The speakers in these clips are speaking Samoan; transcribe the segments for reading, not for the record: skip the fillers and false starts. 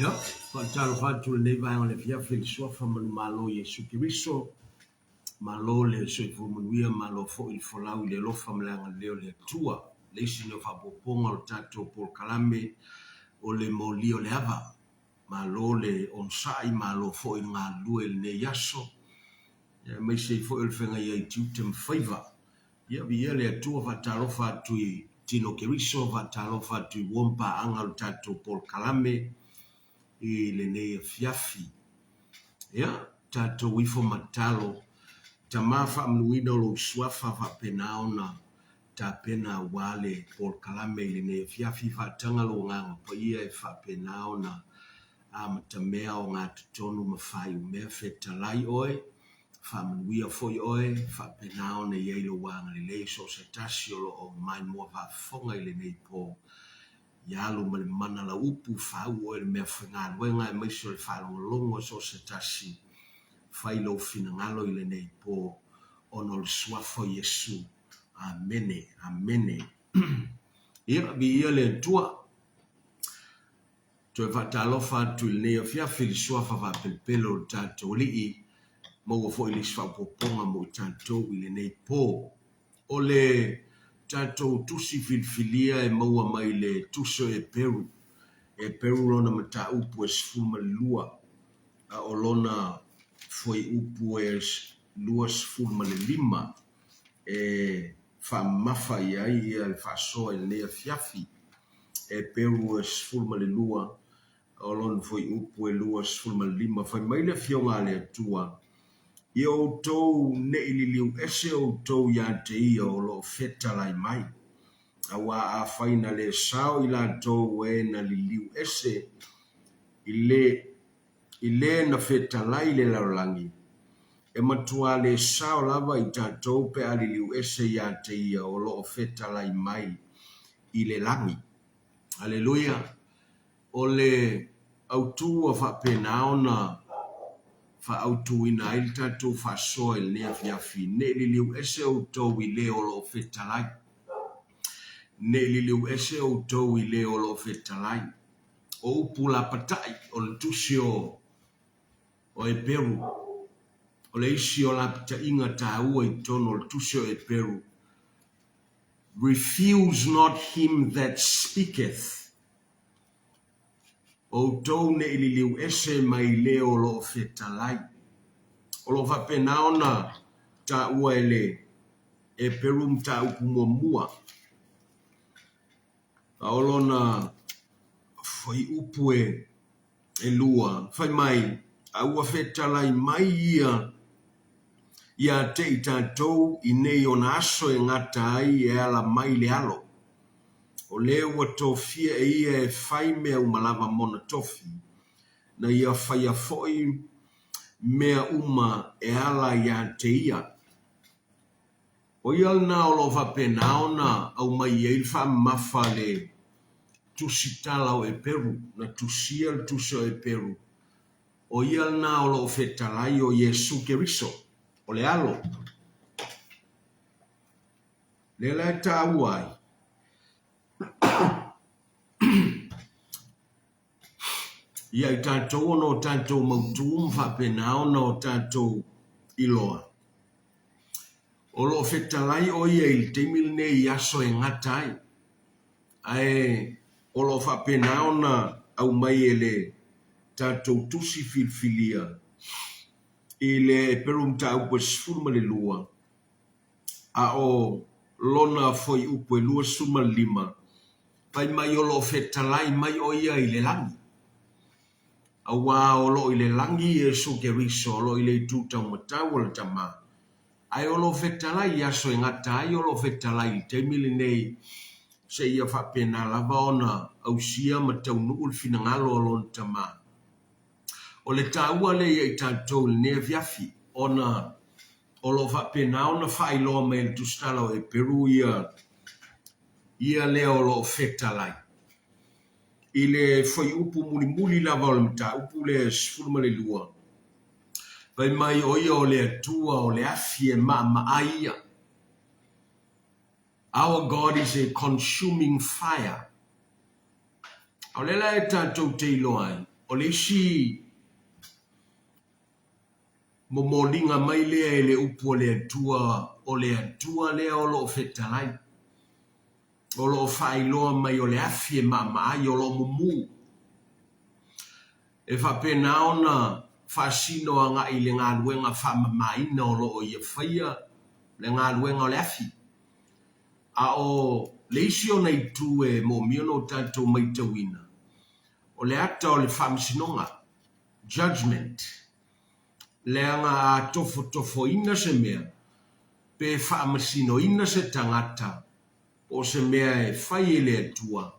Ia, faatalofa atu i lenei vaega o le afiafi i le Suafa manumalo o Iesu Keriso. Malo le soifua manuia, malo foi le folau i le alofa ma le agalelei o le Atua. Le isi lenei o faaopoopoga o le tatou polokalame o le molia o le ava. Malo le onosai, malo foi le galulue i lenei aso, aemaise ai foi o le feagai ai i tiute ma faiva. Ia, viia le Atua, faatalofa atu i Tino Keriso, faatalofa atu i uo ma paaga o le tatou polokalame i lenei afiafi. Ia, tatou ifo ma tatalo, Tama faamanuina o lou suafa faapena ona tapena aua le polokalame i lenei afiafi, faataga lou Agaga Paia e faapena ona amatamea ogatotonu ma faaiumea, fetalai oe, faamanuia foi oe, faapena ona i ai lou agalelei i so o se tasi o lo o maimoa faafofoga i lenei po. Ia alu ma le mana lau upu, faauu oe i le meafaigaluega aemaise o le faalogologo a so o se tasi, fai lou finagalo i lenei po ona o le Suafa o Iesu. Amene. Amene. Ia, viia le Atua. Toe faatalofa atu i lenei afiafi i le suafa faapelepele o le tatou Alii, maua foi le isi faaopoopoga mo i tatou i lenei po. O le tatou tusi filifilia e maua mai le Tusi o Eperu, Eperu lona mataupu e 12, a o lona fuaiupu e 25 e faamamafa i ai le faasoa i lenei afiafi. Eperu e 12, o lona fuaiupu e 25, fai mai le Afioga a le Atua, Ia outou ne i liliu ese outou ia te ia o lo o fetalai mai, auā afai na le sao i latou e na liliu ese i le i le na fetalai i le lalolagi, e matuā le sao lava i tatou pe a liliu ese ia te ia o lo o fetalai mai i le lagi. Aleluia! O le autu ua faapena ona faaautuina ai le tatou faasoa i lenei afiafi, ne i liliu ese outou i le o lo o fetalai. Ne i liliu ese outou i le o lo o fetalai. O upu lapatai o le tusi o o Eperu. O le isi o lapataiga taua i totonu o le tusi o Eperu, Refuse not him that speaketh. Outou ne i liliu ese mai i le o lo o fetalai. O lo o faapena ona taua e le Eperu mataupu muamua. A o lona fuaiupu e lua, fai mai, A ua fetalai mai ia ia te i tatou i nei ona aso e gata ai e ala mai le Alo, o le ua tofia e ia e fai mea uma lava mona tofi, na ia faia foi mea uma e ala ia te ia. O ia lena o lo o faapena ona aumai i ai le faamamafa a le tusitala o Eperu, na tusia le tusi o Eperu, o ia lena o lo o fetalai o Iesu Keriso, o le Alo. Lea la e taua ai. Ia i tatou ona o tatou mautu ma faapena ona o tatou iloa. O lo o fetalai ʻo ia i le taimi lenei i aso e gata ai, ae o lo o faapena ona aumai e le tatou tusi filifilia i le Eperu Mataupu e 12, a o lona fuaiupu e 25, fai mai o lo o fetalai mai ʻo ia i le lagi. Auā o lo o i le lagi Iesu Keriso, o lo o i le itu taumatau o le Tama, ae o lo o fetalai i aso e gata ai, o lo o fetalai i le taimi lenei seia faapena lava ona ausia ma taunuu le finagalo o lona Tama. O le taua lea ia i tatou i lenei afiafi, ona o lo o faapena ona faailoa mai e le Tusitala o Eperu ia ia lea o lo o fetalai. I le fuaiupu mulimuli lava o le mataupu lea e 12, fai mai o ia o le Atua o le afi e maamaai ia. Our God is a consuming fire. A o lea la e tatou te iloa ai, o le isi momoliga mai lea e le upu a le Atua, o le Atua lea o lo o fetalai. O lo o faailoa mai o le afi e maamaai, o lo o mumu. E faapena ona faasino agai i le galuega faamamaina o lo o ia faia, le galuega o le afi. A o le isi ona itu e moomia ona o tatou matauina, o le ata o le faamasinoga, judgement, leaga a tofotofoina se mea, pe faamasinoina se tagata, po o se mea e fai e le Atua,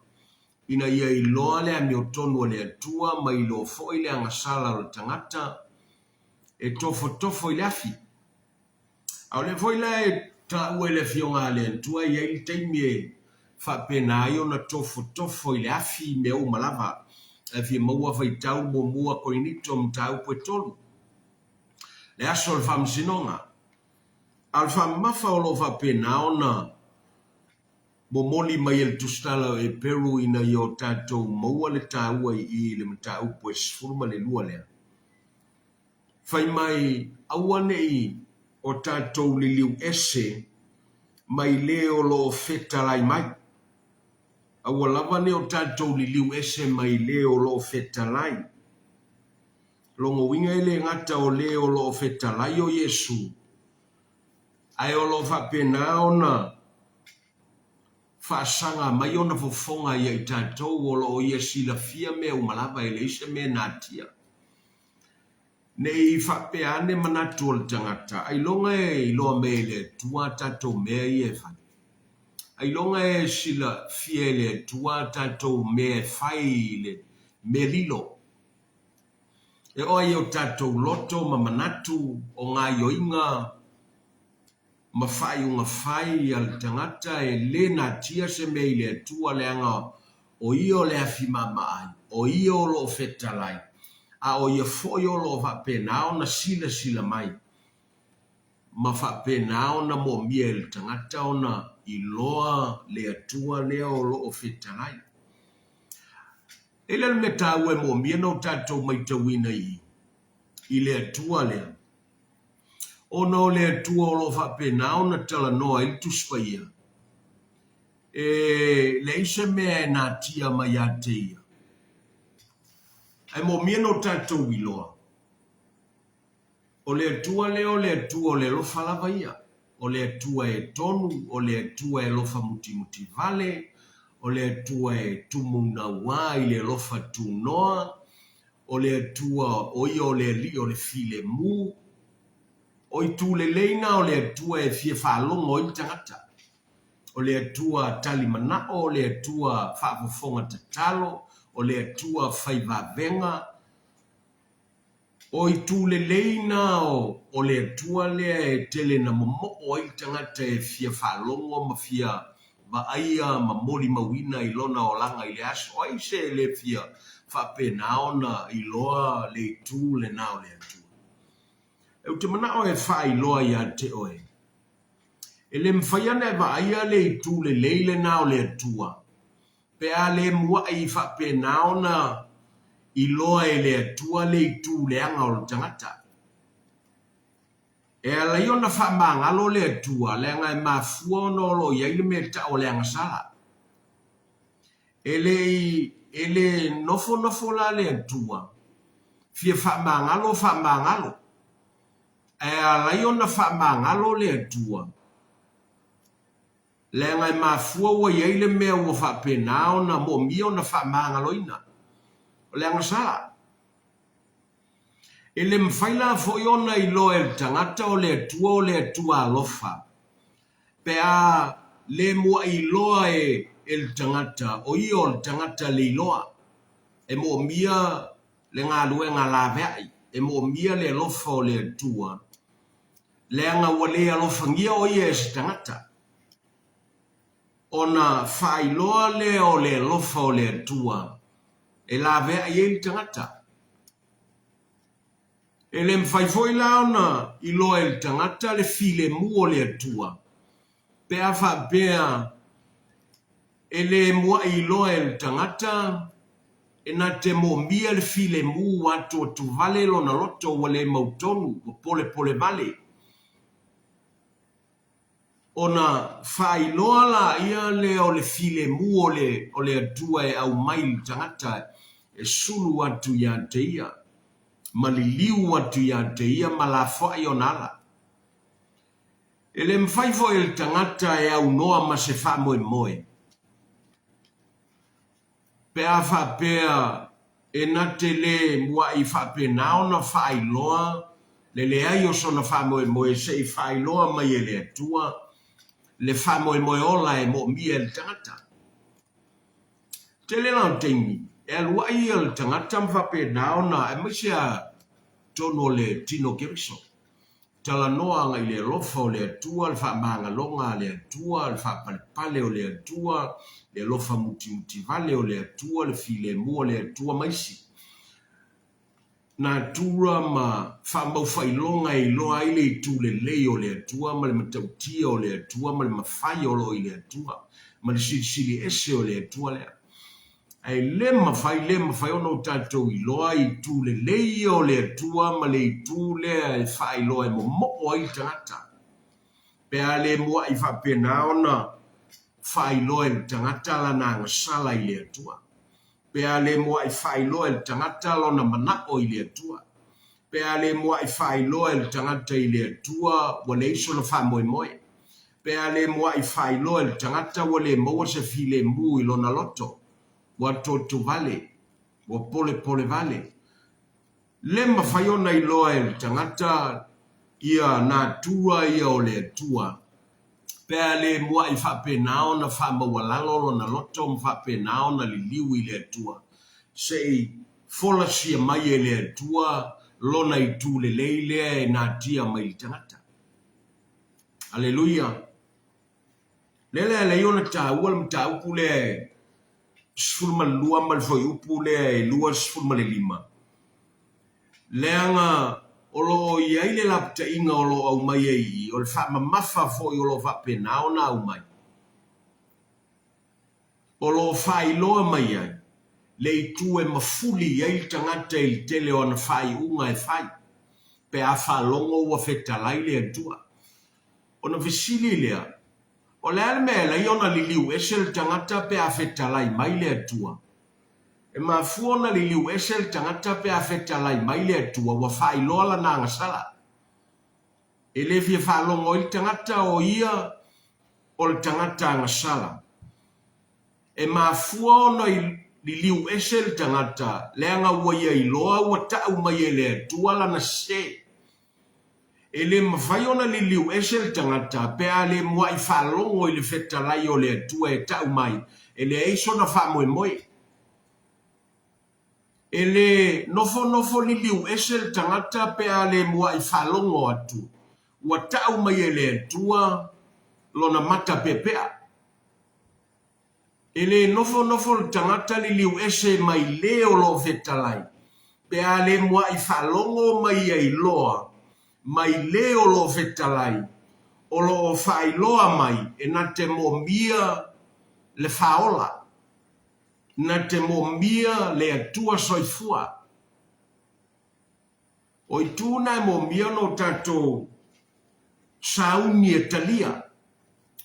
ina ia iloa le amiotonu a le Atua ma iloa foi le agasala o le tagata e tofotofo i le afi. A o lea foi la e taua e le Afioga a le Atua e i ai le taimi e faapena ai ona tofotofo i le afi mea uma lava. Ae fia maua faitau muamua Korinito mataupu e 3. Le aso o le faamasinoga. A o le faamamafa o lo o faapena ona. momoli mai e le Tusitala o Eperu ina ia o tatou maua le taua i i i le mataupu e 12 lea. Fai mai, aua ne i o tatou liliu ese mai le o lo o fetalai mai. Aua lava ne o tatou liliu ese mai le o lo o fetalai. Lona uiga e le gata o le o lo o fetalai o Iesu, ae o lo o faapena ona faasaga mai ona fofoga ia i tatou o lo o ia silafia mea uma lava e leai se mea e natia. Ne i faapea ane manatu o le tagata, ailoga e iloa mai e le Atua a tatou mea ia e fai. Ailoga e silafia e le Atua a tatou mea e fai i le mea lilo. E oo i o tatou loto ma manatu o gaoioiga ma faaiuga fai a le tagata e le natia se mea i le Atua leaga o Ia o le afi maamaai, o Ia o lo o fetalai, a o Ia foi o lo o faapena ona silasila mai ma faapena ona moomia e le tagata ona iloa le Atua lea o lo o fetalai. E i ai la le mea taua e moomia ona o tatou matauina i i, i le Atua lea, ona o le Atua o lo o faapena ona talanoa ai le Tusi Paia, e leai se mea e natia mai ia te ia. Ae moomia ona o tatou iloa, o le Atua lea o le Atua o le alofa lava ia, o le Atua e tonu, o le Atua e alofa mutimuti vale, o le Atua e tumunauā i le alofa tunoa, o le Atua o ia o le Alii o le filemu. O itu lelei na o le Atua e fia faalogo ai le tagata. O le Atua tali manao, o le Atua faafofoga tatalo, o le Atua fai vavega. O itu lelei na o le Atua lea e tele na momoo ai le tagata e fia faalogo ma fia vaaia ma molimauina i lona olaga i le aso. O ai se le fia faapena ona iloa le itu lena o le Atua? Ou te manao e faailoa ia te oe, e le mafai ona e vaaia le itu lelei lena o le Atua pe a le muaʻi faapena ona iloa e le Atua le itu leaga o le tagata. E ala ai ona faamagalo le Atua leaga e mafua ona o lo o i ai le mea e tau o le agasala. E le i, e le nofonofo la le Atua, fia faamagalo faamagalo. Ae ala ai ona faamagalo le Atua, leaga e mafua ua i ai le mea ua faapena ona moomia ona faamagaloina. O le agasala. E le mafai la foi ona iloa e le tagata o le Atua o le Atua alofa, pe a le muaʻi iloa e le tagata o ia o le tagata le iloa, e moomia le galuega laveai, e moomia le alofa o le Atua, leaga ua le alofagia o ia e se tagata. Ona faailoa lea o le alofa o le Atua e laveai ai le tagata. E le mafai foi la ona iloa e le tagata le filemu o le Atua pe a faapea e le muaʻi iloa e le tagata e na te moomia le filemu ua atuatuvale lona loto ua le mautonu, ua polepole vale. Ona faailoa laia lea o le filemu o le Atua e aumai i le tagata e sulu atu ia te ia, ma liliu atu ia te ia ma lafoai ona ala. E le mafai foi e le tagata e aunoa ma se faamoemoe, pe a faapea e na te le muaʻi faapena ona faailoa le leai o sona faamoemoe se i faailoa mai e le Atua le faamoemoe ola e moomia e le tagata. Tele la o taimi e aluaʻi ia le tagata ma faapena ona, aemaise a totonu o le tino Keriso, Talanoa agai i le alofa o le Atua, le faamagaloga a le Atua, le faapalepale o le Atua, le alofa mutimuti vale o le Atua, le filemu o le Atua ma isi. Natura ma faamaufailoga e iloa ai le itu lelei o le Atua ma le matautia o le Atua ma le mafai o lo o i le Atua ma le silisili ese o le Atua lea. Ae le mafai, le mafai ona o tatou iloa itu lelei ia o le Atua ma le itu lea e faailoa e momoo ai le tagata. Pe a le muai faapena ona faailoa e le tagata lana agasala i le Atua. Pe a le muai faailoa e le tagata lona manao i le Atua. Pe a le muai faailoa e le tagata i le Atua ua leai sona faamoemoe. Pe a le muai faailoa e le tagata ua le maua se filemu i lona loto, ua atoato vale, ua polepole vale. Le mafai ona iloa e le tagata ia natura ia o le Atua, pe a le muai faapena ona faamaualalo lona loto ma faapena ona liliu i le Atua, se i folasia mai e le Atua lona itu lelei lea e natia mai i le tagata. Aleluia! Lea la e ala ai ona taua le mataupu lea e 12 ma le fuaiupu lea e 25, leaga o lo o i ai le lapataiga o lo o aumai ai i i, o le faamamafa foi o lo o faapena ona aumai, o lo o faailoa mai ai le itu e mafuli i ai le tagata i le tele o ana faaiuga e fai, pe a faalogo ua fetalai le Atua. Ona fesili lea, O le a le mea e ala ai ona liliu ese le tagata pe a fetalai mai le Atua? E mafua ona liliu ese le tagata pe a fetalai mai le Atua ua faailoa lana agasala. E le fia faalogo ai le tagata o ia o le tagata agasala. E mafua ona liliu ese le tagata leaga ua ia iloa ua tau mai e le Atua lana sese. E le mafai ona liliu ese le tagata pe a le muai faalogo i le fetalai o le Atua e tau mai e leai sona faamoemoe. E le nofonofo liliu ese le tagata pe a le muai faalogo atu ua tau mai e le Atua lona mata peapea. E le nofonofo le tagata liliu ese mai le o lo o fetalai, pe a le muai faalogo mai ia iloa mai le o lo o fetalai, o lo o faailoa mai e na te moomia le faaola, na te moomia le Atua soifua. O itu na e moomia ona o tatou sauni e talia,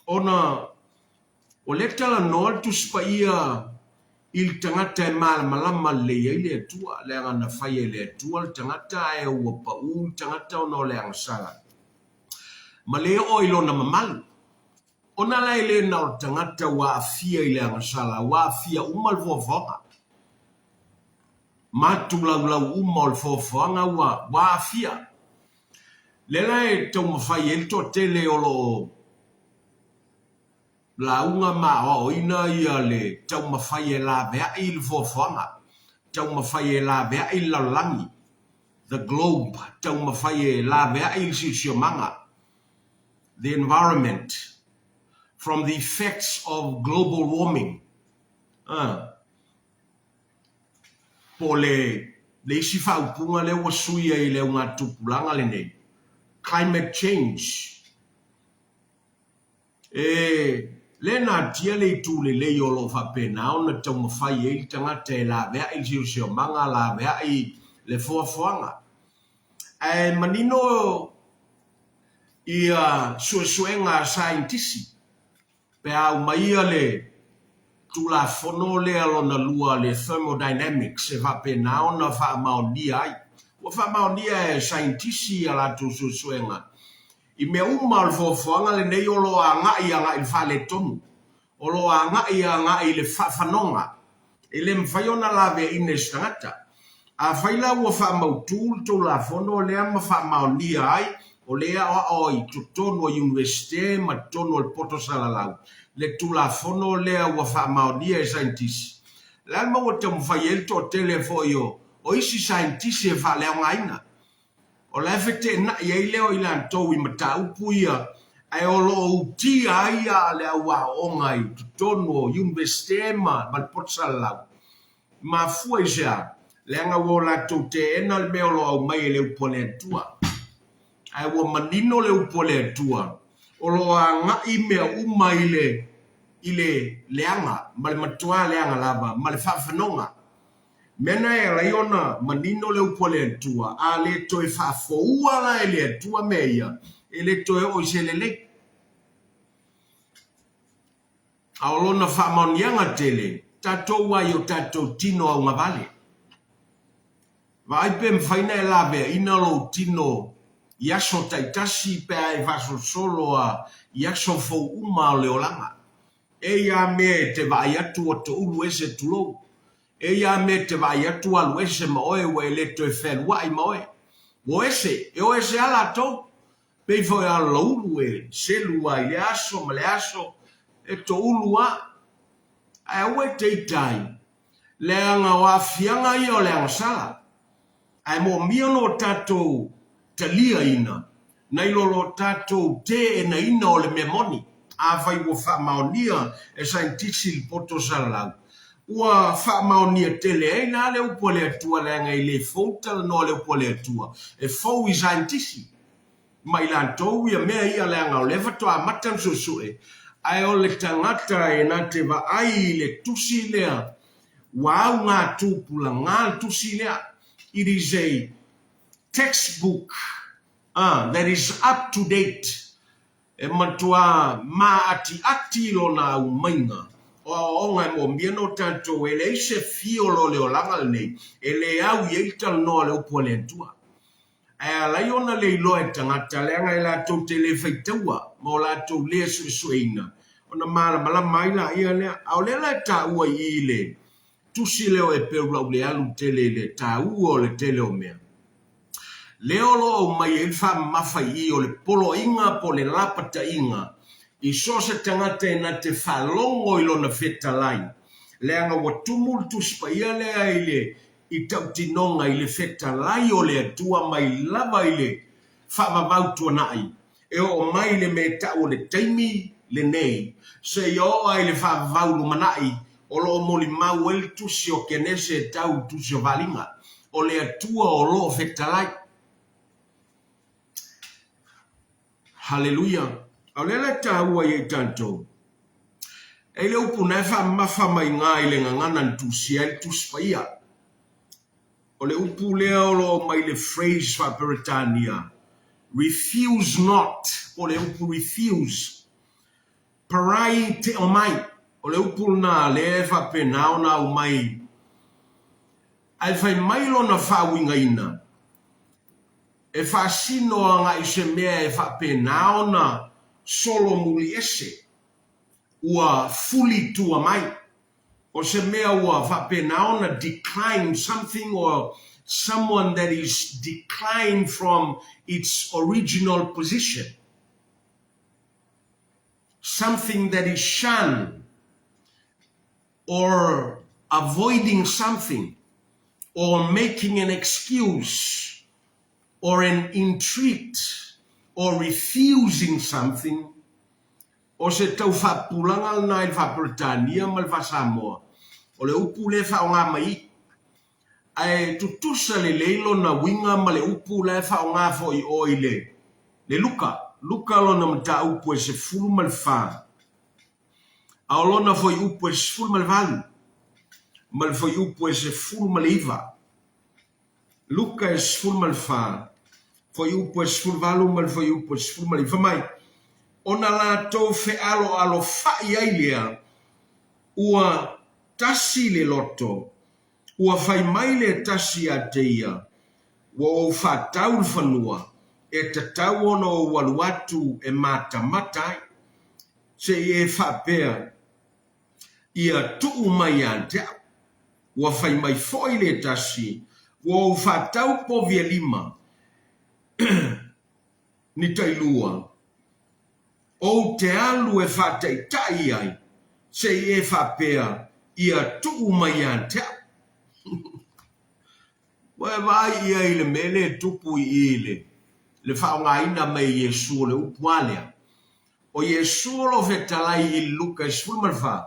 ona O lea talanoa le Tusi Paia i le tagata e malamalama lelei ai le Atua, leaga na fai e le Atua le tagata ae ua pau le tagata ona o le agasala, ma le oo i lona mamalu. Ona la e le na o le tagata ua aafia i le agasala, ua aafia uma le foafoaga. Matulaulau uma o le foafoaga ua aafia. Lea la e taumafai ai le toatele o lo o lauga ma aoaoina ia le taumafai e laveai le foafoaga, taumafai e laveai le lalolagi, the globe, taumafai e laveai le siosiomaga, the environment, from the effects of global warming, a, po o le, le isi faaupuga lea ua sui ai i le augatupulaga lenei, climate change. E le natia le itu lelei o lo o faapena ona taumafai ai le tagata e laveai le siosiomaga, laveai le foafoaga. Ae manino ia suesuega a saienitisi pe a aumaia le Tulafono lea lona lua le thermodynamics e faapena ona faamaonia ai. Ua faamaonia e saienitisi a latou suesuega I mea uma o le foafoaga lenei o lo o agai agai i le faaletonu, o lo o agai agai i le faafanoga, e le mafai ona laveaiina e se tagata. Afai la ua faamautu le Tulafono lea ma faamaonia ai, o lea e aoao i totonu o Iunivesite ma totonu o le poto salalau le Tulafono lea ua faamaonia e saienitisi, o le a le mea ua taumafai ai le toatele foi o isi saienitisi e faaleaogaina? O la e feteenai ai lea o i latou i mataupu ia, ae o lo o utia ai le au aoaoga i totonu o Iunivesite ma le poto salalau. Mafua i se a? Leaga ua o latou teena le mea o lo o aumai e le Upu a le Atua. Ae ua manino le Upu a le Atua, o lo o agai mea uma i le, i le leaga, ma le matuā leaga lava, ma le faafanoga. Mea na e ala ai ona manino le Upu a le Atua, a le toe faafoua la e le Atua mea ia, e le toe oo i se lelei. A o lona faamaoniaga tele, tatou a i o tatou tino augavale. Vaai pe mafai ona e laveaina lou tino i aso taitasi pe a e faasolosolo a i aso fou uma o le olaga. E i a mea e te vaai atu ua toulu ese tulou. E i a mea e te vaai atu ua alu ese ma oe ua e le toe fealuai ma oe. Ua o ese, e o ese a latou. Pei foi a o Laloulu e selu a i lea aso ma lea aso, e toulu a. Ae aua e te ita ai, leaga o aafiaga ia o le agasala. Ae moomia ona o tatou taliaina nai lo lo tatou teenaina o le mea moni. Afai ua faamaonia e saienitisi le poto salalau, ua faamaonia tele ai la le upu a le Atua leaga e le fou talanoa le upu a le Atua, e fou i saienitisi ma i latou ia mea ia leaga o lea faatoa amata ona suesue. Ae o le tagata e na te vaai i le tusi lea ua auga tupulaga le tusi lea, it is a textbook that is up to date, e matuā māʻatiʻati lona aumaiga o aoaoga e moomia no tatou e leai se fiolo o le olaga lenei e le au i ai le talanoa o le upu a le Atua. Ae alai ona le iloa e tagata leaga e latou te le faitaua ma o latou le suesueina ona malamalama ai laia lea. A o lea la e taua i i le tusi lea o Eperu Laulealu tele i le taua o le tele o mea. Lea o lo o aumai ai le faamamafa i i o le poloaiga po o le lapataiga i so o se tagata e na te faalogo i lona fetalai, leaga ua tumu le Tusi Paia lea i le i tautinoga i le fetalai o le Atua mai lava i le faavavau tuanai e oo mai le mea e tau o le taimi lenei, seia oo ai i le faavavau lumanai o lo o molimau ai le Tusi o Kenese e tau i le Tusi o Vaaliga, o le Atua o lo o fetalai. Haleluia! A o lea la e taua ia i tatou, e i ai le upu na e faamamafa mai iga i le gagana na tusia ai le Tusi Paia. O le upu lea o lo o aumai le phrase faa-Peretania, refuse not, po o le upu refuse, parai te omai, o le upu lena lea e faapena ona aumai, ae fai mai lona faauigaina, e faasino agai se mea e faapena ona solomuliese, ua fuli tua mai. O se mea ua faapena ona decline something or someone that is declined from its original position. Something that is shunned or avoiding something or making an excuse or an entreat or refusing something O se tau faapupulaga lena i le faa-Peretania ma le faa-Samoa, o le upu lea e faaaoga mai i. Ae tutusa lelei lona uiga ma le upu la e faaaoga foi i o i le le Luka, Luka lona mataupu e 14, a o lona fuaiupu e 18 ma le fuaiupu e 19. Luka e 14, fuaiupu e 18 ma le fuaiupu e 19, fai mai, Ona latou fealoalofa'i ai lea, ua tasi le loto, ua fai mai le tasi ia te ia, Ua ou faatau le fanua, e tatau ona ou alu atu e matamata ai, se i e faapea, Ia tuu mai ia te au. Ua fai mai foi le tasi, Ua ou faatau povi e lima, ni tailua, ou te alu e faataitai ai, se i e faapea, Ia tuu mai ia te au. Ua e vaai i ai i le mea lea e tupu i i i le faaaogaina mai e Iesu o le upu a lea? O Iesu o lo o fetalai i Luka 14,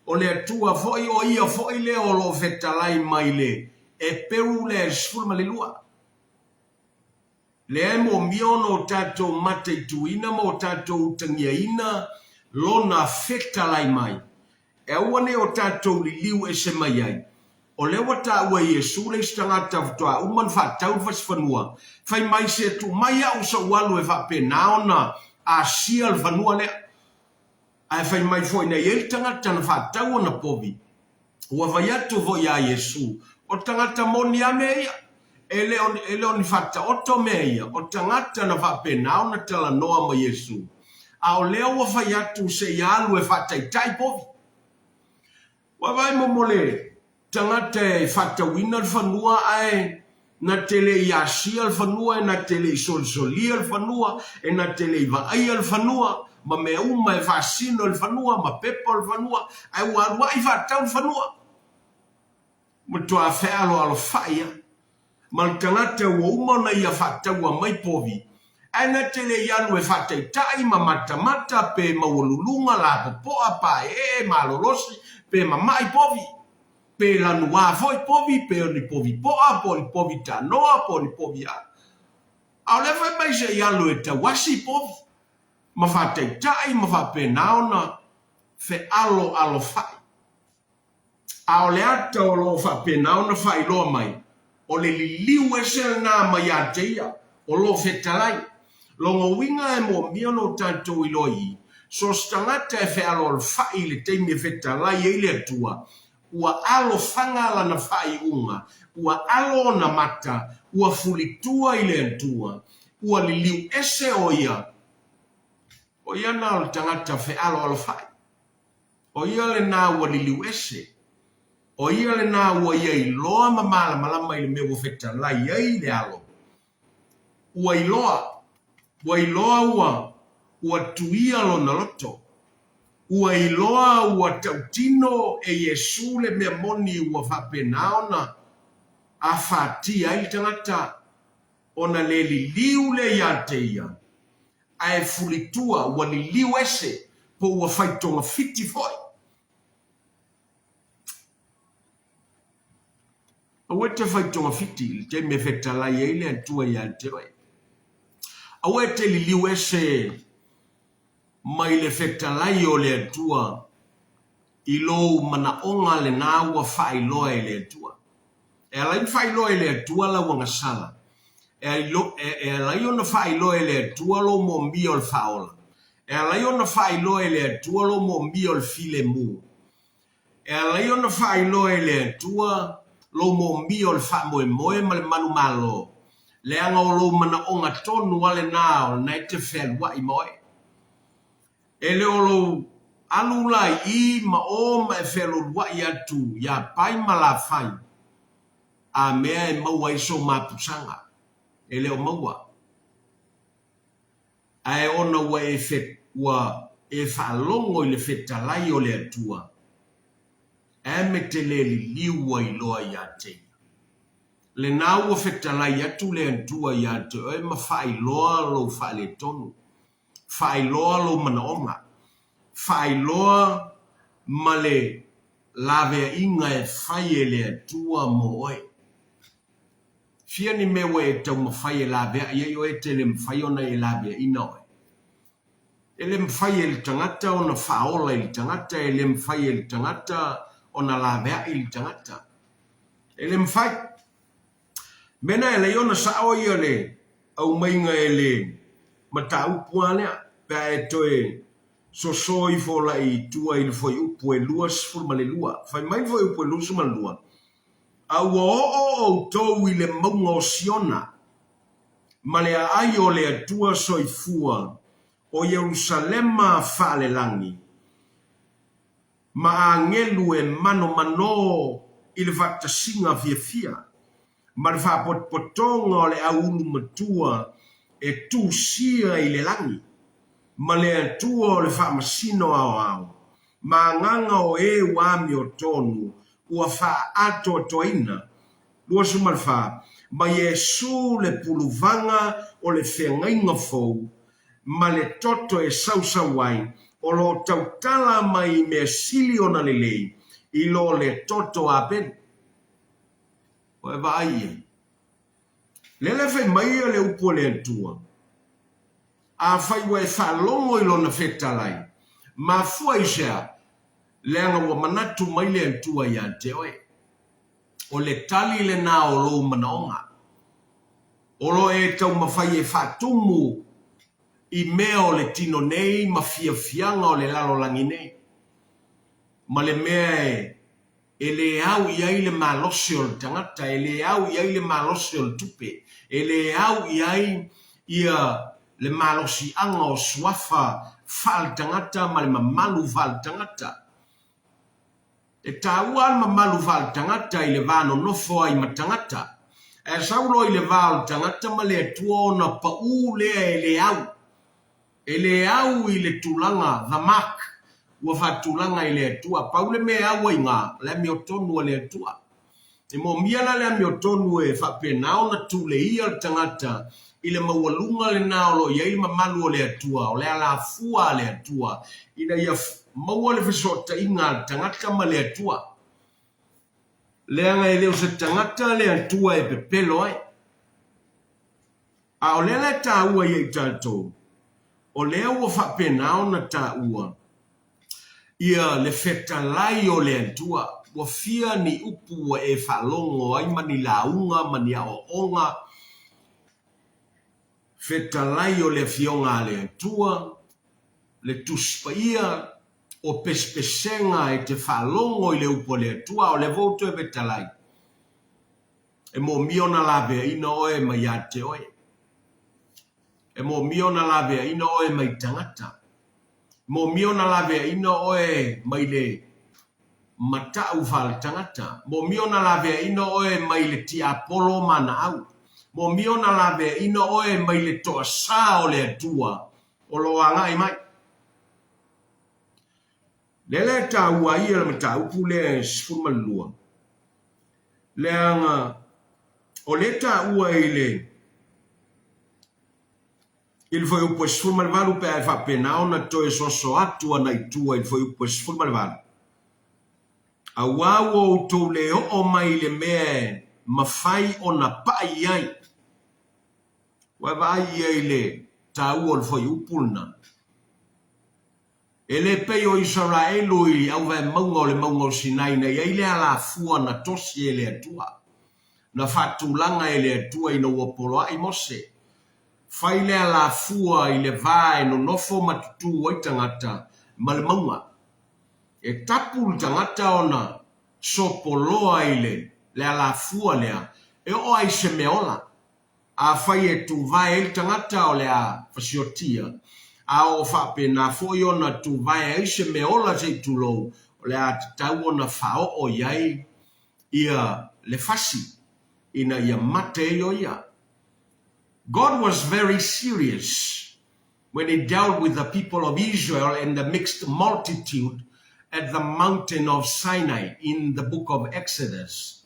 o le Atua foi, o Ia foi lea o lo o fetalai mai le Eperu lea e 12. Lea e moomia ona o tatou mataituina ma o tatou utagiaina Lona fetalai mai, e aua ne i o tatou liliu ese mai ai. O lea ua taua e Iesu le isi tagata faatoa uma ona faatau le fasifanua, fai mai, Se tuu mai au sou alu e faapena ona asia le fanua lea. Ae fai mai foi na i ai le tagata na faatau ona povi. Ua fai atu foi ia Iesu, O tagata moni lava mea ia. E le o, e le o ni faataoto mea ia, o tagata na faapena ona talanoa ma Iesu. A o lea ua fai atu se i alu e faataitai povi. Ua vaai mo mo le tagata e faatauina le fanua ae na te le i asia le fanua, e na te le i solisolia le fanua, e na te le i vaaia le fanua, ma mea uma e faasino i le fanua, ma pepa o le fanua, ae ua aluai faatau le fanua. Matua fealoalofai lava ma le tagata ua uma ona ia faataua mai povi, ae na te le i alu e faataitai ma matamata pe maualuluga, lapopoa, paeee, malolosi, pe mamai povi, pe lanuā foi povi, pe o ni povi poa, po o ni povi tanoa, po o ni povi a. A o lea fai mai se i alu e tauasi povi, ma faataitai ma faapena ona fealoalofai. A o le ata o lo o faapena ona faailoa mai, o le liliu ese lena mai ia te ia o lo o fetalai. Lona uiga e moomia ona o tatou iloa i, so o se tagata e fealoalofai i le taimi e fetalai ai le Atua, ua alofaga lana faaiuga, ua alo ona mata, ua fulitua i le Atua, ua liliu ese o ia, o ia na o le tagata fealoalofai. O ia lena ua liliu ese. O ia lena ua ia iloa ma malamalama i le mea ua fetalai ai le alo. Ua iloa, ua iloa ua, ua tuia lona loto. Ua iloa ua tautino e Iesu le mea moni ua faapena ona afatia ai le tagata ona le liliu lea ia te ia. Ae fulitua ua liliu ese po ua fai togafiti foi. Aua e te fai togafiti i le taimi e fetalai ai le Atua ia te oe. Aua e te liliu ese mai le fetalai o le Atua i lou manaoga lena ua faailoa e le Atua. E ala ai ona faailoa e le Atua lau agasala. E ala ai ona faailoa e le Atua lou moomia o le faaola. E ala ai ona faailoa e le Atua lou moomia o le filemu. E ala ai ona faailoa e le Atua lou moomia o le faamoemoe ma le manumalo, leaga o lou manaoga tonu lava lena o lena e te fealuai ma oe. E le o lou alu la i i ma o ma e fealualuai atu iā Pai ma Lafai, a mea e maua ai sou mapusaga, e le o maua. Ae ona ua e fe, ua e faalogo i le fetalai o le Atua, ae me te le liliu ua iloa iā te ia. Lena ua fetalai atu le Atua iā te oe ma faailoa lou faaletonu. Faailoa lou manaoga. Faailoa ma le laveaiga e fai e le Atua mo oe. Fia ni mea ua e taumafai e laveai ai oe te le mafai ona e laveaina oe. E le mafai e le tagata ona faaola i le tagata, e le mafai e le tagata ona laveai i le tagata. E le mafai. Mena e lei ona sao ia le aumaiga e le mataupu a lea, pe a e toe soso ifo la i tua i le fuaiupu e 22. Fai mai le fuaiupu e 22, A ua oo outou i le mauga o Siona, ma le aai o le Atua soifua o Ierusalema faalelagi, ma agelu e manomano i le faatasiga fiafia, ma le faapotopotoga o le auulu matua e tusia i le lagi, ma le Atua o le faamasino aoao, ma agaga o e ua amiotonu ua faaatoatoaina, 24, ma Iesu le puluvaga o le feagaiga fou, ma le toto e sausau ai, o lo o tautala mai i mea sili ona lelei i lo le toto a Abelu. Ua e vaai i ai. Lea la e fai mai le upu a le Atua, Afai ua e faalogo i Lona fetalai, mafua i se a? Leaga ua manatu mai le Atua ia te oe. O le tali lena o lou manaoga. O lo e taumafai e faatumu i mea o le tino nei ma fiafiaga o le lalolagi nei, ma le mea e E le au i ai le malosi o le tagata, e le au i ai le malosi o le tupe, e le au i ai ia le malosiaga o suafa faaletagata ma le mamalu faaletagata. E taua le mamalu faaletagata i le va nonofo ai ma tagata. Ae sau loa i le va o le tagata ma le Atua ona pau lea e le au. E le au i le tulaga, the mark, ua faatulaga i le Atua. Pau le mea e au ai iga, o le amiotonu a le Atua. E moomia la le amiotonu e faapena ona tuleia le tagata i le maualuga lena o lo o i ai le mamalu o le Atua, o le alafua a le Atua, ina ia maua le fesootaiga a le tagata ma le Atua. Leaga e le o se tagata le Atua e pepelo ai. A o lea la e taua ia i tatou, o lea ua faapena ona taua ia le fetalai o le Atua, ua fia ni upu ua e faalogo ai ma ni lauga ma ni aoaoga, fetalai o le Afioga a le Atua, le Tusi Paia, o pesepesega e te faalogo i le upu a le Atua, a o lea foi ua toe fetalai. E moomia ona laveaina oe mai ia te oe. E moomia ona laveaina oe mai tagata. E moomia ona laveaina oe mai le matau faaletagata. E moomia ona laveaina oe mai le tiapolo ma ana au. E moomia ona laveaina oe mai le toasa o le Atua o lo o agai mai. Lea la e taua ai le mataupu lea e 12, leaga o lea e taua i le i le fuaiupu e 18 pe a e faapena ona toe soso atu ana i tua i le fuaiupu e 18, Auā ua outou le oo mai i le mea e mafai ona paʻi i ai. Ua e vaai i ai i le taua o le fuaiupu lena. E le pei o Isaraelu i auvaemauga o le mauga o Sinai na i ai le alafua na tosi e le Atua, na faatulaga e le Atua ina ua poloai Mose. Fai le alafua i le va e nonofo ma tutū ai tagata ma le mauga. E tapu le tagata ona sopoloa i le alafua lea e oo ai se mea ola. Afai e tuvae ai le tagata o le a fasiotia, a oo faapena foi ona tuvae ai se mea ola se i tulou, o le a tatau ona faaoo i ai ia le fasi ina ia mate ai o ia. God was very serious when he dealt with the people of Israel and the mixed multitude at the mountain of Sinai in the book of Exodus.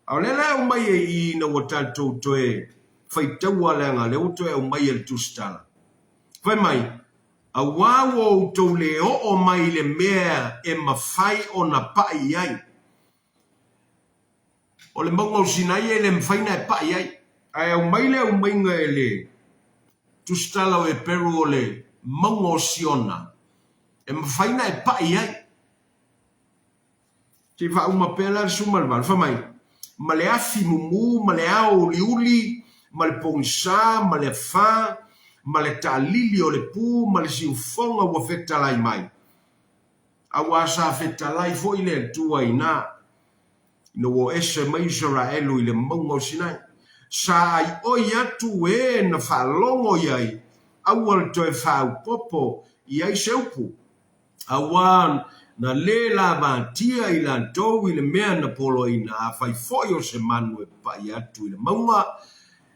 A o lea la e aumai ai i i ina ua tatou toe faitaua leaga o lea ua toe aumai e le tusitala. Fai mai, Auā ua outou le oo mai i le mea e mafai ona paʻi i ai. O le mauga o Sinai e le mafai ona e paʻi ai. Ae aumai le aumaiga e le tusitala o Eperu o le mauga o Siona e mafai ona e paʻi ai. Se i faauma pea la le 18, fai mai, Ma le afi mumu, ma le ao uliuli, ma le pogisa, ma le afā, ma le taalili o le pu, ma le siufoga ua fetalai mai. Auā sa fetalai foi le Atua inā, ina ua ese mai Isaraelu i le mauga o Sinai. Sa aioi atu e na faalogo i ai, aua le toe faaopoopo i ai se upu. Auā na lē lavatia i latou i le mea na poloaiina, afai foi o se manu e papaʻi atu i le mauga,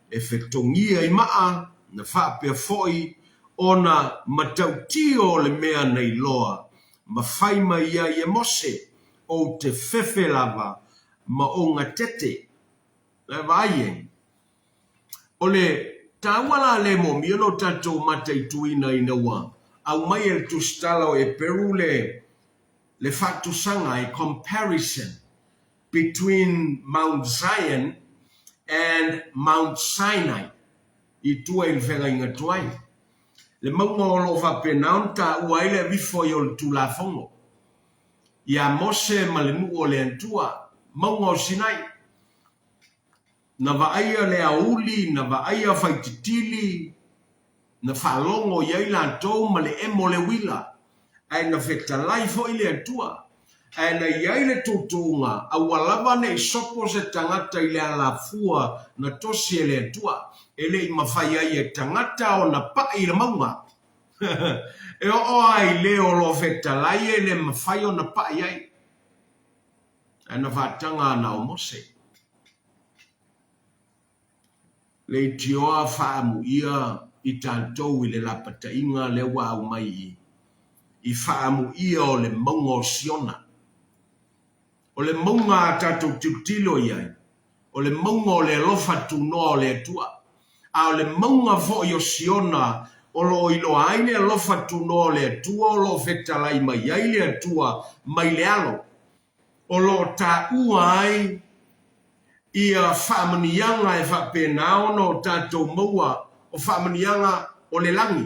e fetogia i maa, na faapea foi ona matautio o le mea na iloa ma fai mai ai e Mose, Ou te fefe lava ma ou gatete. E vaai e. O le taua la lea e moomia lo tatou mataituina ina ua aumai e le tusitala o Eperu le le faatusaga, a comparison. between Mount Zion and Mount Sinai i tua i le feagaiga tuai. Le mauga o lo o faapena ona taua ai le avifo ai o le Tulafono ia Mose ma le nuu o le Atua, mauga o Sinai. Na vaaia le aoauli, na vaaia faititili, na faalogo i ai latou ma le emo o le uila, ae na fetalai foi le Atua. Ae na i ai le tuutuuga, aua lava ne i sopo se tagata i le alafua na tosi e le Atua, e le i mafai ai e tagata ona paʻi i le mauga. E oo lava i le o lo o fetalai e le mafai ona paʻi ai. Ae na faataga na o Mose. Leitioa faaamuia i tatou i le lapataiga lea ua aumai i i faaamuia o le mauga o Siona. O le mauga a tatou tilotilo i ai, o le mauga o le alofa tunoa o le Atua, a o le mauga foi o Siona o lo o iloa ai le alofa tunoa o le Atua o lo o fetalai mai ai le Atua mai le Alo, o lo o taua ai ia faamanuiaga e faapena ona o tatou maua o faamanuiaga o le lagi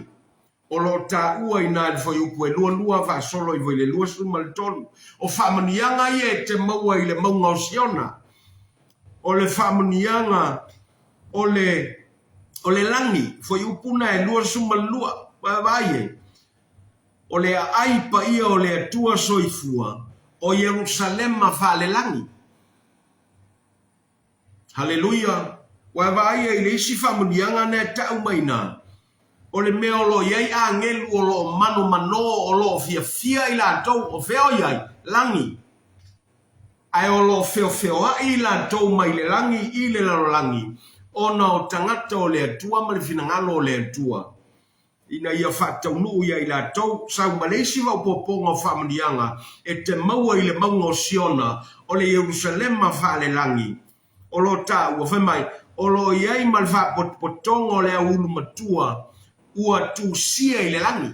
o lo o taua i ina i le fuaiupu e 22 faasolo ifo i le 23. O faamanuiaga ia e te maua i le mauga o Siona, o le faamanuiaga o le o le lagi, fuaiupu na e 22. Vaavaai i ai. O le aai paia o le Atua soifua o Ierusalema faalelagi. Haleluia! Ua e vaaia i le isi faamanuiaga na e tau mai ina, o le mea o lo o i ai agelu o lo o manomano o lo o fiafia i latou, o fea o i ai? Lagi. Ae o lo o feofeoai i latou mai le lagi i le lalolagi, ona o tagata o le Atua ma le finagalo o le Atua. ina ia faataunuu ia i latou, sau ma le isi vaopopoga o faamanuiaga e te maua i le mauga o Siona, o le Ierusalema faalelagi, o lo o taua, fai mai, o lo o i ai ma le faapotopotoga o le auulu matua ua tusia i le lagi.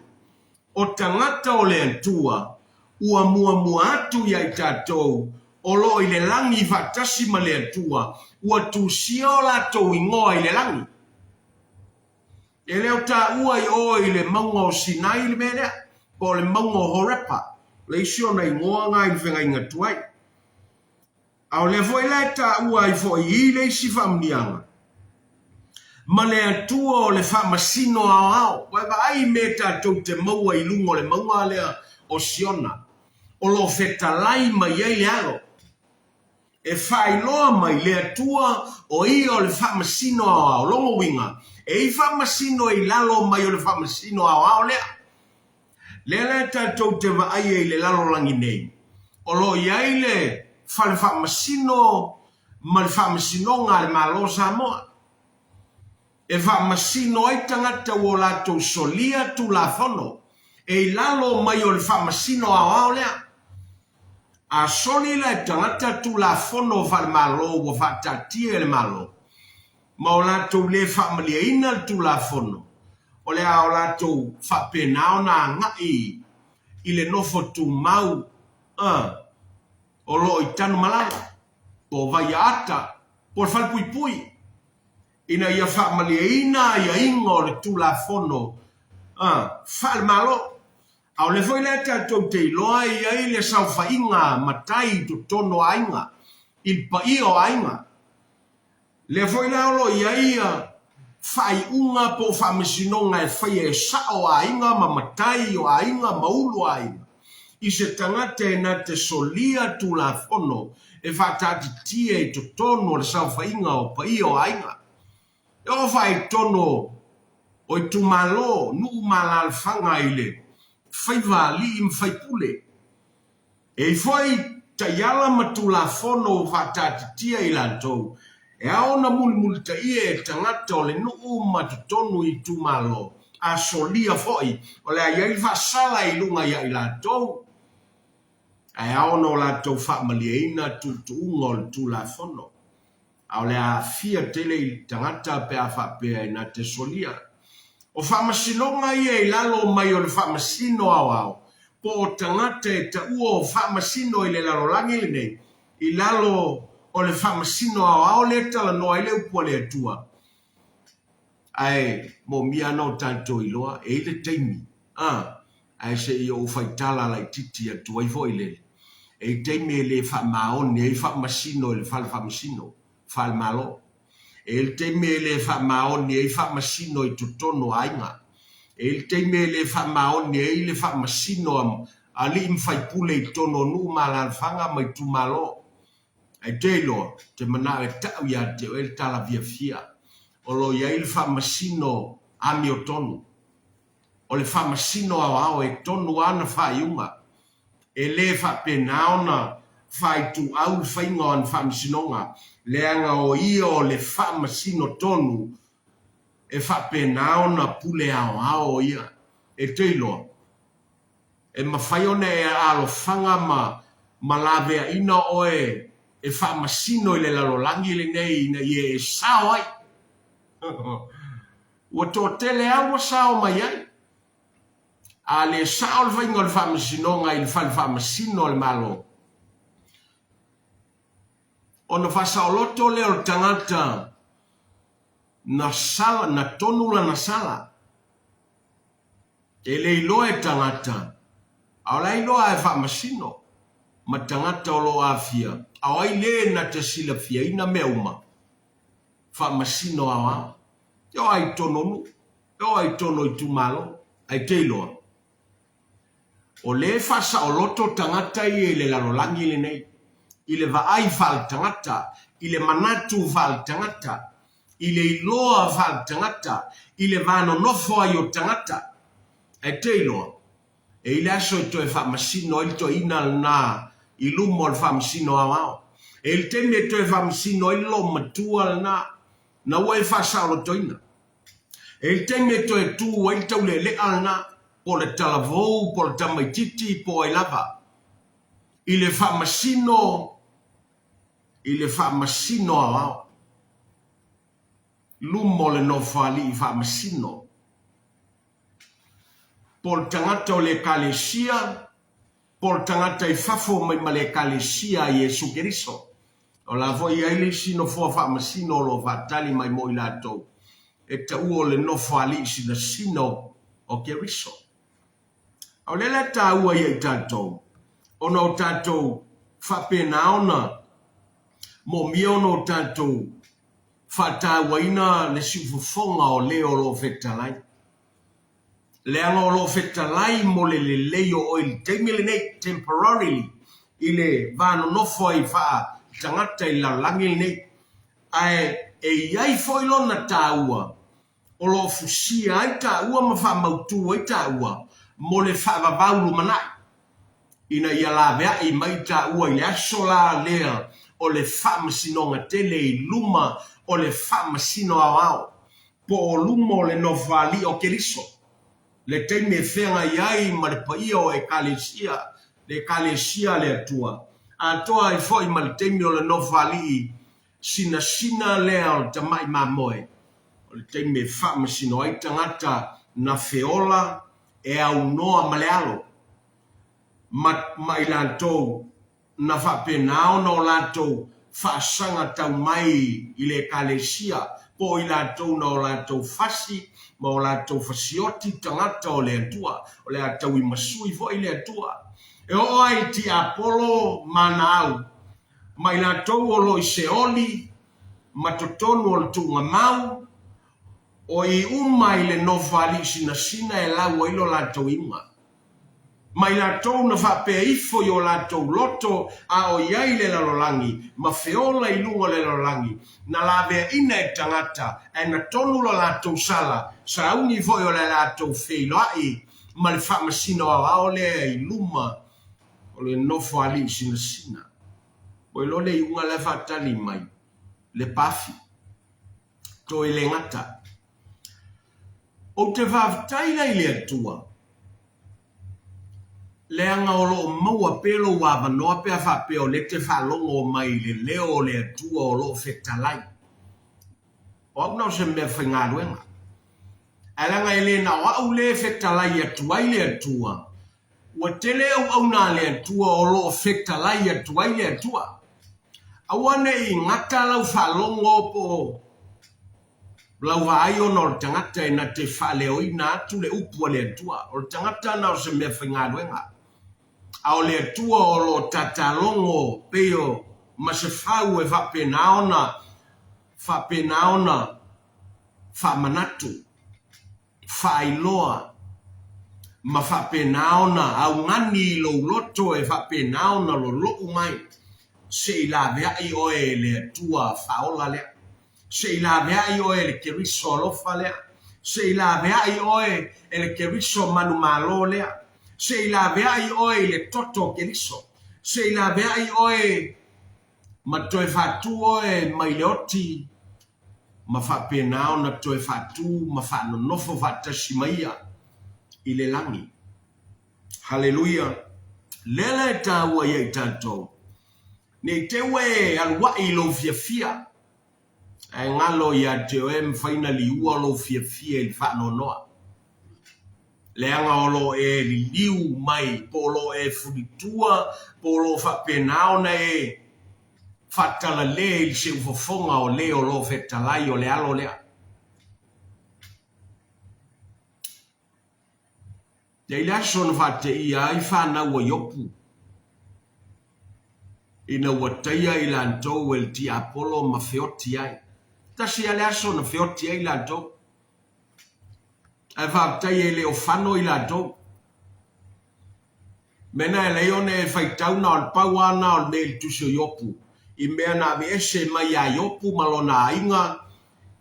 O tagata o le Atua ua muamua atu ia i tatou o lo o i le lagi faatasi ma le Atua, ua tusia o latou igoa i le lagi. E le o taua i o i le mauga o Sinai le mea lea, po o le mauga o Horepa, le isi ona igoa na i le feagaiga tuai. A o lea foi la e taua ai foi i le isi faamanuiaga, ma le Atua o le faamasino aoao. Ua e vaai i mea tatou te maua i luga o le mauga lea o Siona, o lo o fetalai mai ai le Alo. E faailoa mai le Atua o Ia o le Faamasino Aoao. Lona uiga, e i faamasino i lalo mai o le Faamasino Aoao lea. Lea la tatou te vaaia i le lalolagi nei, o lo o i ai le Fale Faamasino ma le Faamasinoga a le Malo o Samoa, e faamasino ai tagata ua o latou solia Tulafono e i lalo mai o le Faamasino Aoao lea. A soli la e tagata Tulafono faale-Malo ua faataatia e le Malo, ma o latou le faamalieina le Tulafono, o le a o latou faapena ona agai i le nofo tumau o lo o i Tanumalala, po o Vaiaata, po o le Falepuipui, ina ia faamalieina aiaiga o le Tulafono faale-Malo. A o lea foi la tatou te iloa e i ai le saofaiga matai i totonu o aiga, i le paia o aiga. Lea foi la o lo o i ai faaiuga po o faamasinoga e faia e sao o aiga ma matai o aiga ma ulu o aiga i se tagata e na te solia Tulafono e faataatitia i totonu o le saofaiga o paia o aiga. E oo faaitonu o itumalo, nuu ma alaalafaga i le faiva alii ma faipule. E i foi taiala ma tulafono ua faataatitia i latou e ao ona mulimulitaia e tagata o le nuu ma totonu i itumalo, a solia foi o le a i ai le faasala i luga ia i latou, ae ao ona o latou faamalieina tuutuuga o le tulafono. A o le a aafia tele i tagata pe a faapea e na te solia. O faamasinoga ia i lalo mai o le faamasino aoao, po o tagata e taua o faamasino i le lalolagi lenei, i lalo o le faamasino aoao lea e talanoa ai le upu a le Atua. Ae moomia ana o tatou iloa, e i ai le taimi, a, ae se i ou faitala laitiiti atu ai foi lele, e i ai taimi e le faamaoni ai faamasino i le fale faamasino faale-Malo. E i ai le taimi e le faamaoni ai faamasino i totonu o aiga. E i ai le taimi e le faamaoni ai le faamasino a alii ma faipule i totonu o nuu ma alaalafaga ma itumalo. Ae te iloa, ou te manao e ta'u ia te oe le tala fiafia, o lo o i ai le faamasino amiotonu. O le faamasino aoao e tonu ana faaiuga. E le faapena ona faaituau le faiga o ana faamasinoga, leaga o ia o le faamasino tonu e faapena ona pule aoao o ia. E te iloa, e mafai ona e alofaga ma ma laveaina oe e faamasino i le lalolagi lenei ina ia e sao ai. Ua toatele lava ua sao mai ai. A le sao le faiga o le faamasinoga i le fale faamasino a le Malo, ona faasaoloto lea o le tagata na sala, na tonu lana sala. E le iloa e tagata, a o la e iloa lava e faamasino ma tagata o lo o aafia, a o ai le na te silafiaina mea uma? Faamasino aoao. E oo lava i totonu o nuu, e oo lava i totonu o itumalo, ae te iloa, o lea e faasaoloto tagata ia i le lalolagi lenei, i le vaai faaletagata, i le manatu faaletagata, i le iloa faaletagata, i le va nonofo ai o tagata. Ae te iloa, e i le aso e toe faamasino ai le toeaina lena i luma o le faamasino aoao. E i le taimi e toe faamasino ai le loomatua lena na ua e faasaolotoina. E i le taimi e toe tu ai le taulealea lena, po o le talavou, po o le tamaitiiti, po o ai lava, i le faamasino, i le faamasino aoao, luma o le Nofoalii faamasino, po o le tagata o le Ekalesia, po o le tagata i fafo mai ma le Ekalesia a Iesu Keriso. O la foi e i ai le isi nofoa faamasino o lo o faatali mai mo i latou e taua o le Nofoalii Sinasina o Keriso. A o lea la e taua ia i tatou, ona o tatou faapena ona moomia ona o tatou faatauaina le siufofoga o le o lo o fetalai. Leaga o lo o fetalai mo le lelei o oe i le taimi lenei, temporarily, i le va nonofo ai faa-tagata i le lalolagi lenei. Ae e i ai foi lona taua o lo o fusia ai taua ma faamautu ai taua mo le faavavau lumanai, ina ia laveai mai taua i le aso la lea o le faamasinoga tele i luma o le faamasino aoao, po o luma o le Nofoalii o Keriso, le taimi e feagai ai ma le paia o Ekalesia, le Ekalesia a le Atua, atoa ai foi ma le taimi o le Nofoalii Sinasina lea o le tamai mamoe, o le taimi e faamasino ai tagata na feola e aunoa ma le alo, ma, ma i latou na faapena ona o latou faasaga tau mai i le Ekalesia, po o i latou na o latou fasi ma o latou fasioti tagata o le Atua, o le a tauimasui foi le Atua. E oo ai i tiapolo ma ana au, ma i latou o lo o i Seoli ma totonu o le tuugamau, o i uma i le nofoalii sinasina e lau ai lo latou iuga. Ma i latou na faapea ifo i o latou loto a o i ai le lalolagi, ma feola i luga o le lalolagi, na laveaina e tagata, ae na tonu lo latou sala, sauni foi o le latou feiloai ma le faamasino aoao lea i luma o le nofoalii sinasina. Ua iloa le iuga la e faatali mai, le pafi. Toe le gata. Ou te faafetai la i le Atua, leaga o lo o maua pea lou avanoa pe a faapea o lea e te faalogo mai i le leo o le Atua o lo o fetalai. O au na o se mea faigaluega. Ae leaga e le na o au lea e fetalai atu ai le Atua, Ua tele auauna a le Atua o lo o fetalai atu ai le Atua. Aua ne i gata lau faalogo po o lau vaai ona o le tagata e na te faaleoina atu le upu a le Atua. O le tagata na o se mea faigaluega, a o le Atua o lo o tatalogo pei o ma se fau e faapena ona faapena ona faamanatu. faailoa ma faapena ona augani i lou loto e faapena ona lolo'u mai, se i laveai oe e le Atua faaola lea, se i laveai oe e le Keriso alofa lea, se i laveai oe e le Keriso manumalo lea, se i laveai oe i le toto o Keriso, se i laveai oe ma toe faatu oe mai le oti ma faapena ona toe faatu ma faanonofo faatasi ma Ia i le lagi. Haleluia! Lea la e taua ia i tatou, ne i te ua e aluaʻi i lou fiafia, ae galo ia te oe mafai na liua lou fiafia i le faanoanoa. Leaga o lo o e liliu mai, po o lo o e fulitua, po o lo o faapena ona e faatalale i le seufofoga o le o lo o fetalai o le alo lea. E i ai le aso na faateia ai fanau a Iopu, ina ua taia i latou e le tiapolo ma feoti ai. Tasi lava le aso na feoti ai latou. Ae faafetai e le o fano i latou. Mea na e lei ona e faitau na o le pau a na o le mea i le tusi o Iopu, i mea na aveese mai ia Iopu ma lona aiga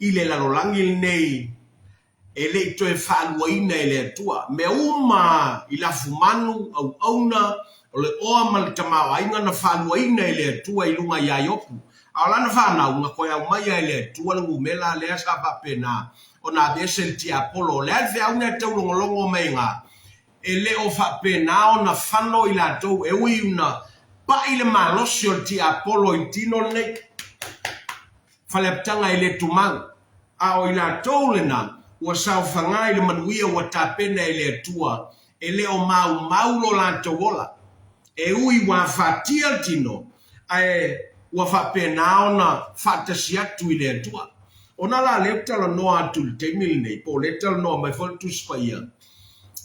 i le lalolagi lenei e le i toe faaluaina e le Atua. Mea uma i lafumanu, auauna, o le oa ma le tamaoaiga na faaluaina e le Atua i luga ia Iopu. A o lana fanau, na toe aumaia e le Atua le numera lea sa faapena ona aveese le tiapolo. O le a le feau lea e taulogologo mai iga? E le o faapena ona fano i latou e ui ina paʻi le malosi o le tiapolo i le tino lenei. Faleapitaga e le tumau, a o i latou lena ua saofaga i le manuia ua tapena e le Atua, e le o maumau lo latou ola. E ui ua afatia le tino, ae ua faapena ona faatasi atu i le Atua. Ona la lea ou te talanoa atu i le taimi lenei, po o lea e talanoa mai foi le Tusi Paia,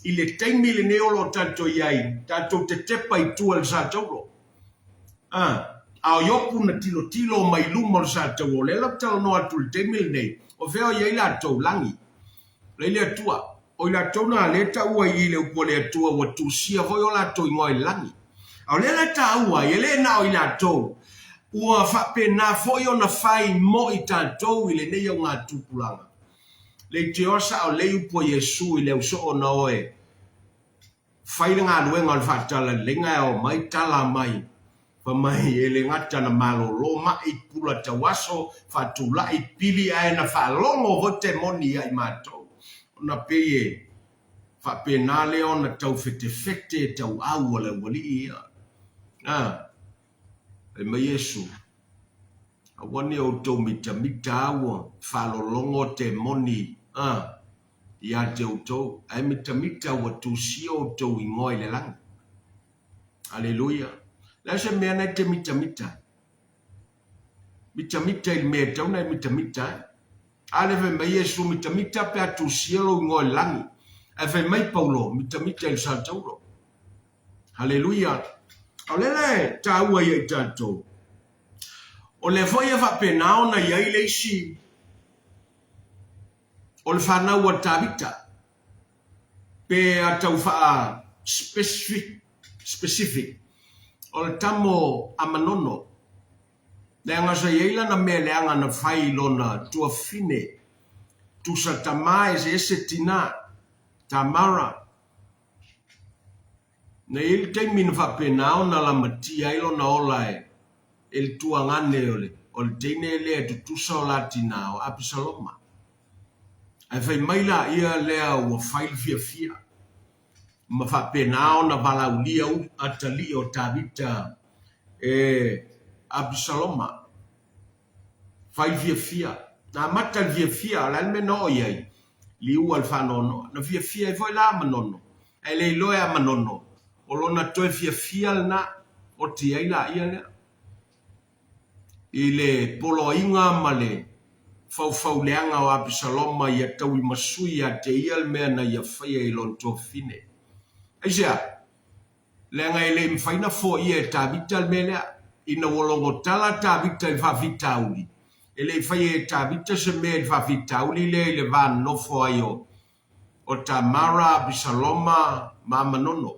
i le taimi lenei o lo o tatou i ai, tatou te tepa i tua i le satauro. A, a o Iopu na tilotilo mai luma o le satauro, o lea la ou te talanoa atu i le taimi lenei, o fea o i ai latou? Lagi. La i le Atua. O i latou na lea e taua i i le upu a le Atua ua tusia foi o latou igoa i le lagi. A o lea la e taua ai, e le na o i latou, ua faapena foi ona fai mo i tatou i lenei augatupulaga. Leitioa sao lelei upu a Iesu i le ausoo na oe, Fai le galuega o le faatalaleiga e ao mai tala mai fai mai e le gata na malolo mai pula tauaso faatulai pili ae na faalogo foi temoni ia i matou ona pei e faapena lea ona tau fetefete tauau a le aualii ia. A, fai mai Iesu, Aua ne outou mitamita a ua faalologo temoni a ia te outou, ae mitamita ua tusia outou igoa i le lagi. Aleluia! Le a se mea na e te mitamita ai? Mitamita i le mea e tau na e mitamita ai. A le fai mai Iesu, mitamita pe a tusia lou igoa i le lagi. Ae fai mai Paulo, mitamita i le satauro. Aleluia! O lea la e taua ia i tatou, o lea foi e faapena ona i ai le isi o le fanau a Tavita, pe a tau faa specific, specific, o le tamo a Manono, leaga sa i ai lana mea leaga na fai i lona tuafafine, tusa tama eseese tina, Tamara. Na i ai le taimi na faapena ona lamatia ai lona ola e e le tuagane o le o le teine lea e tutusa o la tina o Apisaloma. Ae fai mai laia lea ua fai le fiafia ma faapena ona valaaulia u atalii o Tavita e Apisaloma. Fai le fiafia. Na amata le fiafia, o le a le mea na oo i ai? Liua le faanoanoa. Na fiafia ai foi la a Manono, ae le iloa e a Manono, o lona toe fiafia lena, oti ai laia lea. I le poloaiga ma le faufauleaga o Apisaloma ia tauimasui ia te ia le mea na ia faia i lona tuafafine. Aisea? Leaga e le i mafai ona foaia e Tavita le mea lea. Ina ua logo tala Tavita i le faafitauli, e le i faia e Tavita se mea i le faafitauli lea i le va nonofo ai o Tamara, Apisaloma ma Amanono.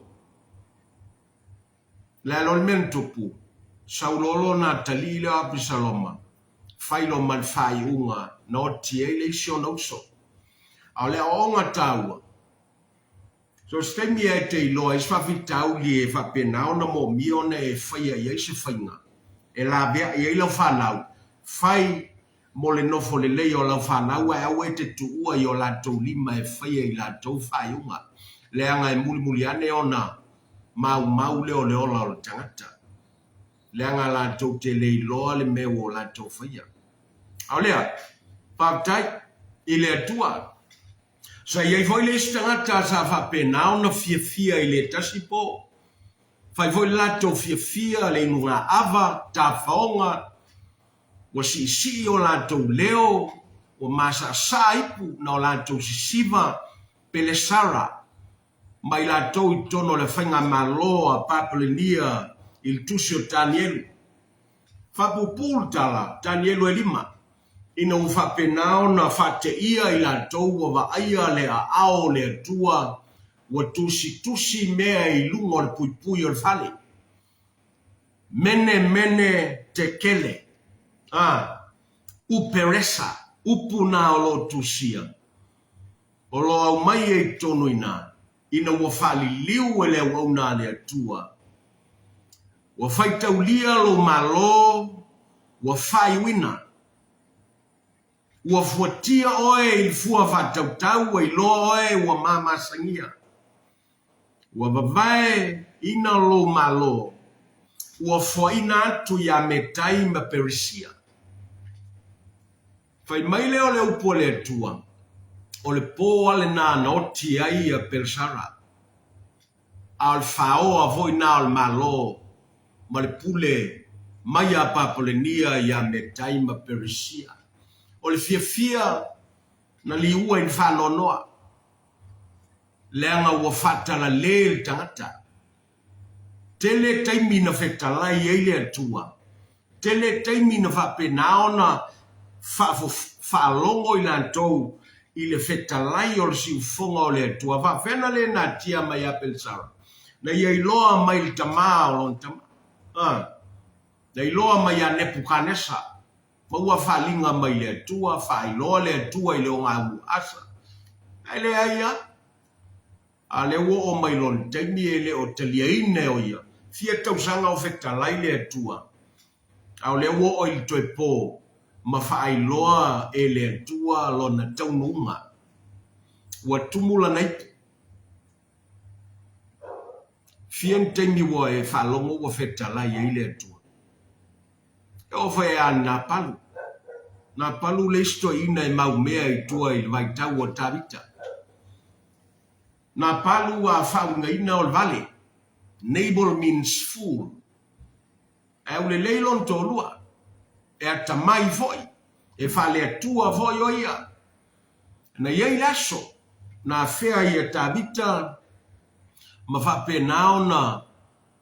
Le a loa le mea na tupu, sau loa lona atalii lea o Apisaloma, fai loa ma le faaiuga na oti ai le isi ona uso. A o le aoaoga taua, so o se taimi ea e te iloa ai se faafitauli e faapena ona moomia ona e faia i ai se faiga e laveai ai lau fanau, fai mo le nofo lelei o lau fanau ae aua e te tuua i o latou lima e faia i latou faaiuga, leaga e mulimuli ane ona maumau lea o le ola o le tagata, leaga latou te le iloa le mea ua o latou faia. A o lea, faafetai i le Atua. Sa i ai foi le isi tagata sa faapena ona fiafia i le tasi po. Fai foi le latou fiafia, le inuga ava, tafaoga, Ua siisii o latou leo, ua masasaa ipu na o latou sisiva Pelesara ma i latou i totonu o le faigamalo a Papalenia i le tusi o Tanielu. Faapuupuu le tala, Tanielu e lima, ina ua faapena ona faateia i latou ua vaaia le aao o le Atua ua tusitusi mea i luga o le puipui o le fale. Mene mene tekele, a, uperesa, upu na o lo o tusia, o lo o aumai ai i totonu i ina, ina ua faaliliu e le auauna a le Atua. Ua faitaulia lou malo, ua faaiuina. Ua fuatia oe i le fua faatautau, ua iloa oe ua mamasagia. Ua vavae ina lou malo, ua foaina atu iā Metai ma Perisia. Fai mai lea o le upu a le Atua, O le pō a lenā na oti ai ia Pelsara, a o le fāoa foi nā o le malo ma le pule mai iā Papalenia iā Metai ma Perisia. O le fiafia na liua i le faanoanoa. Leaga ua faatalale le tagata. Tele taimi na fetalai ai le Atua. Tele taimi na faapena ona faalogo i latou i le fetalai o le siufofoga o le Atua. Faapefea na le natia mai ia Pelsara? Na ia iloa mai le tama o lona tama. Na iloa mai ia Nepukanesa. Maua faaliga mai le Atua, faailoa le Atua i le ogaumu asa. Ae leai a. A lea ua oo mai lona taimi e le o taliaina e o ia. Fia tausaga o fetalai le Atua, a o lea ua oo i le toe po ma faailoa e le Atua lona taunuuga. Ua tumu lana ipu. Fia ni taimi ua e faalogo ua fetalai ai le Atua. E oo foi ia Napalu. Napalu le isi toeaina e maumea i tua i le vaitau o Tavita. Napalu ua faauigaina o le vale. Nabal means fool. Ae aulelei lona toalua. E atamai foi, e faale-Atua foi o ia. Na i ai le aso na afea ai e Tavita ma faapena ona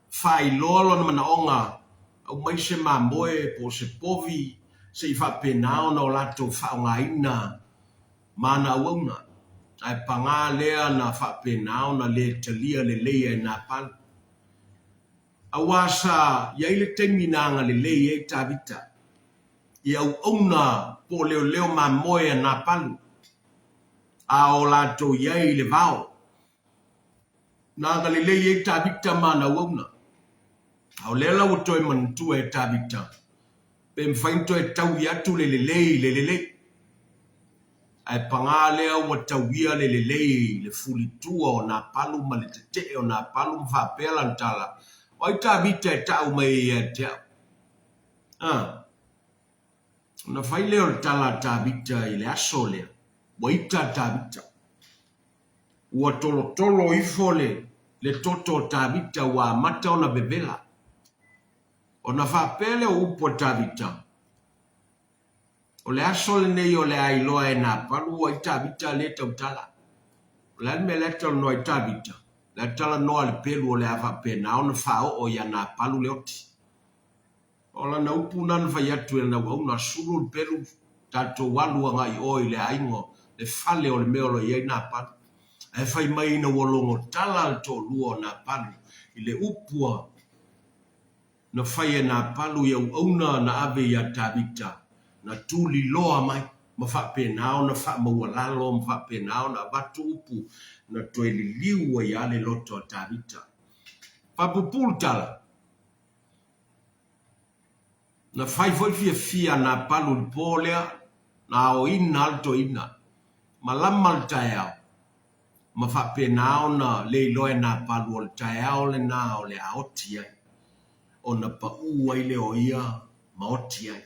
faailoa lona manaoga, aumai se mamoe po o se povi se i faapena ona o latou faaaogaina ma ana auauna. Ae paga lea na faapena ona le talia lelei e Napal. Aua sa i ai le taimi na agalelei ai Tavita i auauna po o leoleo mamoe a Napalu, a o latou i ai i le vao. Na agalelei ai Tavita ma ana auauna. A o lea la ua toe manatua e Tavita, pe mafai ona toe taui atu le lelei i le lelei. Ae paga lea ua tauia le lelei i le fulitua o Napalu ma le tetee o Napalu ma faapea lana tala, O ai Tavita e tau mai ai ia te au? A! Ona fai lea o le tala a Tavita i le aso lea, ua ita Tavita. Ua tolotolo ifo le le toto o Tavita ua amata ona vevela. Ona faapea lea o upu a Tavita. O le aso lenei o le a iloa e Napalu o ai Tavita lea e tautala. O le a le mea lea e talanoa ai Tavita? O le a talanoa le pelu o le a faapena ona faaoo ia Napalu le oti. O lana upu lena na fai atu e lana auauna, sulu le pelu, tatou alu agai i o i le aiga, le fale o le mea o lo o i ai Napalu. Ae fai mai ina ua logo tala le toalua o Napalu i le upu a na fai e Napalu i auauna na ave iā Tavita, na tuliloa mai ma faapena ona faamaualalo ma faapena ona avatu upu na toe liliu ai lava le loto a Tavita. Faapuupuu le tala, na fai foi le fiafia a Napalu i le po lea, na aoina lava le toeaina, malama le taeao, ma faapena ona le iloa e Napalu o le taeao lena o le a oti ai, ona pau ai lea o ia ma oti ai.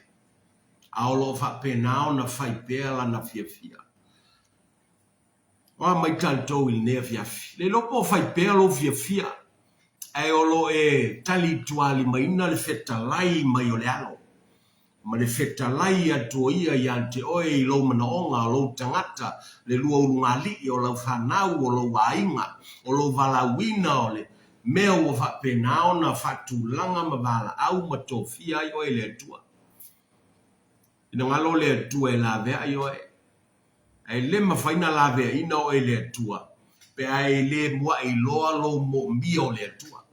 A o lo o faapena ona fai pea lana fiafia. O a mai tatou i lenei afiafi? Le iloa po o fai pea lou fiafia, ae o lo o e talitualimaina le fetalai mai o le alo, ma le fetalai atu o ia ia te oe i lou manaoga, o lou tagata, le lua ulugalii, o lau fanau, o lou aiga, o lou valaauina, o le mea ua faapena ona faatulaga ma valaau ma tofia ai oe e le Atua. Finagalo le Atua e laveai oe. Ae le mafai na laveaiina oe e le Atua pe a e le mua'i loa lou moomia o le Atua,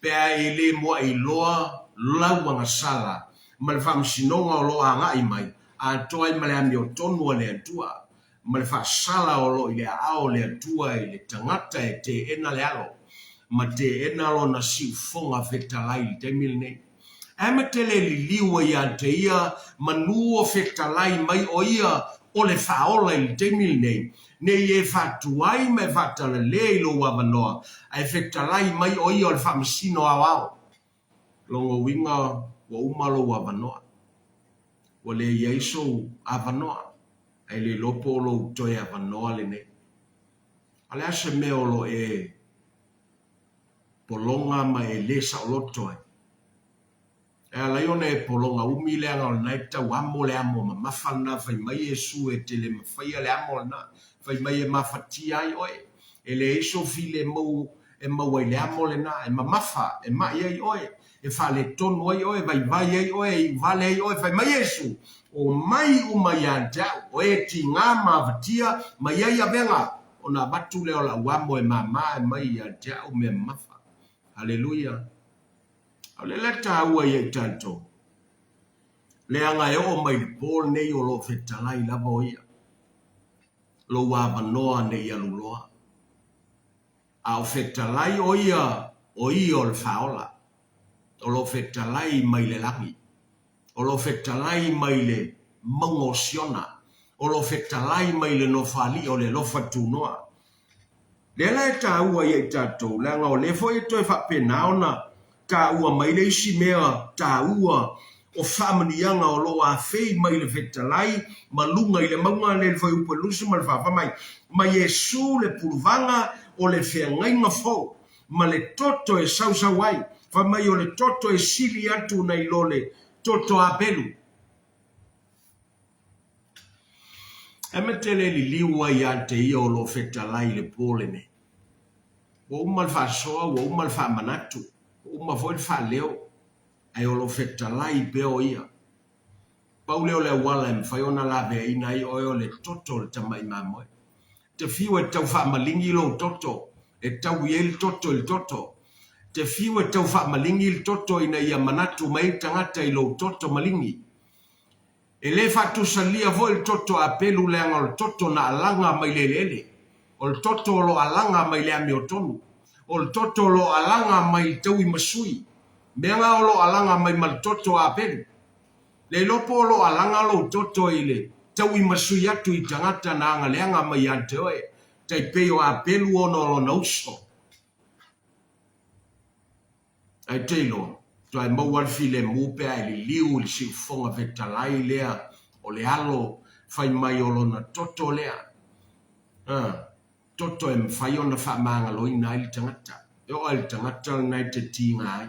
pe a e le mua'i loa lau agasala ma le faamasinoga o lo o aga'i mai atoa ai ma le amiotonu a le Atua ma le faasala o lo o i le aao o le Atua i le tagata e teena le alo ma teena lona siufoga fetalai i le taimi lenei. Ae ma tele liliu ai ia te ia manu o fetalai mai o ia o le faaola i le taimi lenei, ne i e faatuai ma e faatalale i lou avanoa, ae fetalai mai o ia o le faamasino aoao. Lona uiga ua uma lou avanoa. Ua le i ai sou avanoa, ae le iloa po o lou toe avanoa lenei. A o le a se mea o lo o e pologa ma e le saoloto ai. E ala ai ona e pologa umi leaga o lena e tau amo le amo mamafa lena fai mai Iesu e te le mafaia le amo lena fai mai e mafatia ai oe e leai sou filemu e maua i le amo lena e mamafa e mai ai oe e faaletonu ai oe e vaivai ai oe e iuvale ai oe fai mai Iesu omai uma ia te au o e tiga ma avatia ma i ai avega ona avatu lea o lau amo e mama e mai ia te au mea mamafa. Haleluia! A o le la taua ia i tatou, leaga e oo mai i le po lenei o lo o fetalai lava o ia, lou avanoa ne i alu loa. A o fetalai o ia, o ia o le faaola, o lo o fetalai mai le lagi. O lo o fetalai mai le mauga o Siona, o lo o fetalai mai le Nofoalii o le alofa tunoa. Lea la e taua ia i tatou, leaga o lea foi e toe faapena ona taua mai le isi mea taua o faamanuiaga o lo o afei mai le fetalai ma luga i le mauga lea i le Fuaiupu e 24, fai mai, Ma Iesu le puluvaga o le feagaiga fou, ma le toto e sausau ai, fai mai o le toto e sili atu nai lo le toto Abelu. E ma tele liliu ai ia te ia o lo o fetalai i le po lenei. Ua uma le faasoa, ua uma le faamanatu, ua uma foi le faaleo, ae o lo o fetalai pea o ia. Pau lea o le auala e mafai ona laveaiina ai oe o le toto o le tamai mamoe. Te fiu e tau faamaligi lou toto, e taui ai le toto i le toto. Te fiu e tau faamaligi le toto ina ia manatu mai ai tagata i lou toto maligi. E le faatusalia foi le toto apelu leaga o le toto na alaga mai le eleele. O le toto o lo o alaga mai le amiotonu. O le toto o lo o alaga mai le taui masui. Mea na o lo o alaga mai ma le toto apelu. Le iloa po o lo o alaga lou toto i le tauimasui atu i tagata na agaleaga mai ia te oe, tai pei o Apelu ona o lona uso. Ae te iloa, toe maua le filemu pe a e liliu i le siufofoga fetalai lea o le alo fai mai o lona toto lea. A, toto e mafai ona faamagaloina ai le tagata. E oo lava i le tagata lena e te tiga ai.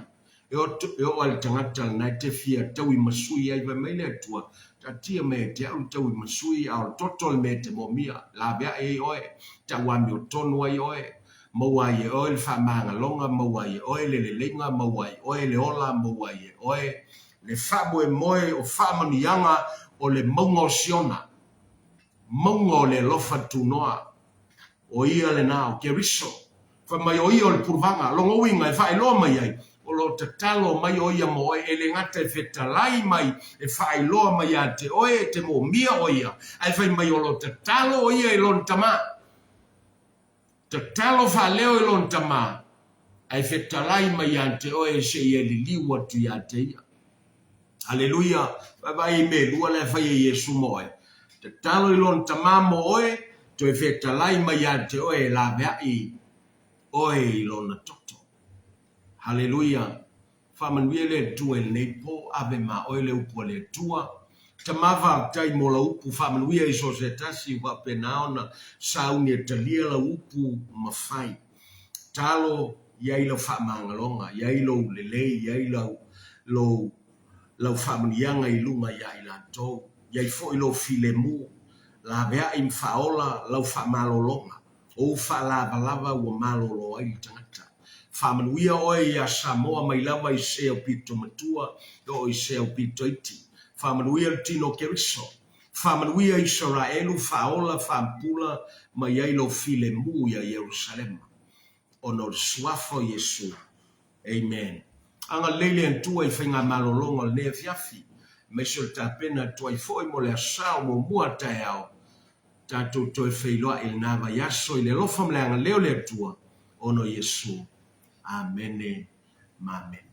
E oo e oo lava i le tagata lena e te fia taui ma sui ai, fai mai le Atua, Taatia mai ia te au le taui ma sui, a o le toto le mea e te moomia, laveai ai oe, tau amiotonu ai oe, maua ai e oe le faamagaloga, maua ai e oe le leleiga, maua ai e oe le ola, maua ai e oe le faamoemoe o faamanuiaga o le mauga o Siona, mauga o le alofa tunoa. O ia lena, o Keriso. Fai mai o ia o le puluvaga. Lona uiga e faailoa mai ai, o lo o tatalo mai o ia mo oe, e le gata e fetalai mai, e faailoa mai ia te oe e te moomia o ia, ae fai mai o lo o tatalo o ia i lona Tama. Tatalo faaleo i lona Tama, ae fetalai mai ia te oe se i e liliu atu ia te ia. Aleluia! Vaavaai i mea e lua la e fai e Iesu mo oe. Tatalo i lona Tama mo oe, toe fetalai mai ia te oe e laveai oe i lona toto. Haleluia! Faamanuia le Atua i lenei po, ave ma oe le upu a le Atua. Tama faafetai mo lau upu, faamanuia i so o se tasi ua faapena ona sauni e talia lau upu ma fai. Talo, i ai lau faamagaloga, i ai lou lelei, i ai lau, lou, lau faamanuiaga i luga ia i latou, i ai foi lou filemu, laveai ma faaola lau faamalologa. O ou faalavalava ua malolo ai le tagata. Faamanuia oe iā Samoa mai lava i se aupito matua e oo i se aupito iti. Faamanuia le tino o Keriso. Faamanuia Isaraelu, faaola, faapula mai ai lou filemu iā Ierusalema, ona o le Suafa o Iesu. Amen. Agalelei le Atua i faigamalologa o lenei afiafi, aemaise o le tapena atu ai foi mo le asa o muamua a taeao, tatou toe feiloai i lena vaiaso i le alofa ma le agalelei o le Atua, ona o Iesu. Amene ma amene.